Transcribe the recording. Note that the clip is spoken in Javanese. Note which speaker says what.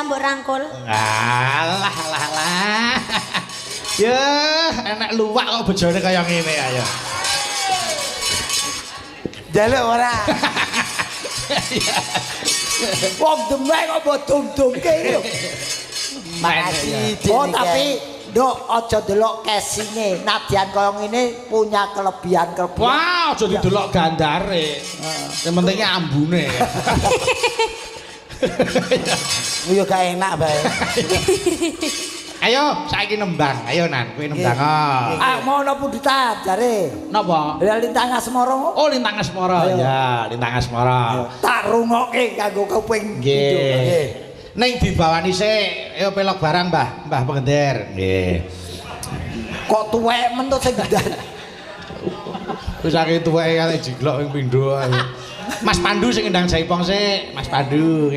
Speaker 1: ora mbok rangkul.
Speaker 2: Alah alah alah. Ya, enak luwak kok bejone kaya ngene ayo.
Speaker 3: Jaluk ora?
Speaker 4: Wong demek kok mbok dum-dumke iki lho.
Speaker 3: Makasih.
Speaker 4: Oh, tapi Nduk, aja delok casine. Nadyan kaya ngene punya kelebihan-kelebihan.
Speaker 2: Wah, aja didelok gandare. Yang pentingnya ambune.
Speaker 3: Yo gak enak bae.
Speaker 2: Ayo, saiki nembang. Ayo Nan, kowe nembang. Ah.
Speaker 4: Ah, mau napa pundutan jare?
Speaker 2: Napa?
Speaker 4: Lah Lintang Asmara.
Speaker 2: Oh, Lintang Asmara.
Speaker 4: Ayo.
Speaker 2: Ya, Lintang Asmara.
Speaker 4: Tak rungokke kanggo kuping.
Speaker 2: Nggih. Ning dibawani sik, ayo pelok barang, Mbah, Mbah Pengender. Nggih.
Speaker 4: Kok tuwek men to sing ngendan.
Speaker 2: Wis akeh tuweke kate jiglok ping pindho. Mas Pandu sing ngendang jaipong sik, Mas Pandu.